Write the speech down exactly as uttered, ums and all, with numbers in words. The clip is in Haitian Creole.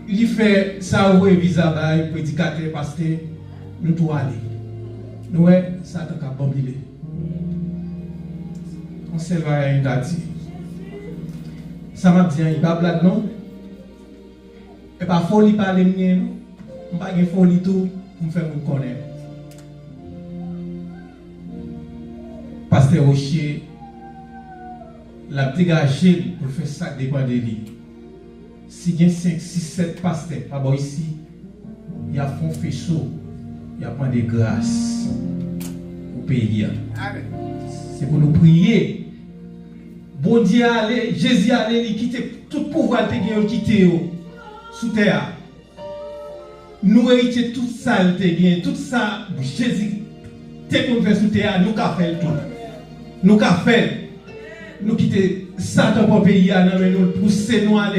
Li fè sa yo voye viza bay, predikatè, pastè, nou tou ale. Nou wè, Satan k ap banbile. Yon sèl bagay m ka di. Sa m ap di an, li pa blag non. E pa foli pale m gen non. M pa gen foli tou pou m fè moun konnen. Pastè Rocher, l ap degaje l pou l fè sa k depann de li. Si gen senk, sis, sèt pastè pa bò isi, y ap fè yon feso, y ap mande gras pou peyi a. Se pou nou priye. Bondye ale, Jezi ale, li kite tout pouvwa l te gen yo, l kite yo sou tè a. Nou eritye tout sa l te gen, tout sa Jezi te konn fè sou tè a, nou ka fè l tou. Nou ka fè l. Nou kite Satan pran peyi a nan men nou, l pouse nou ale.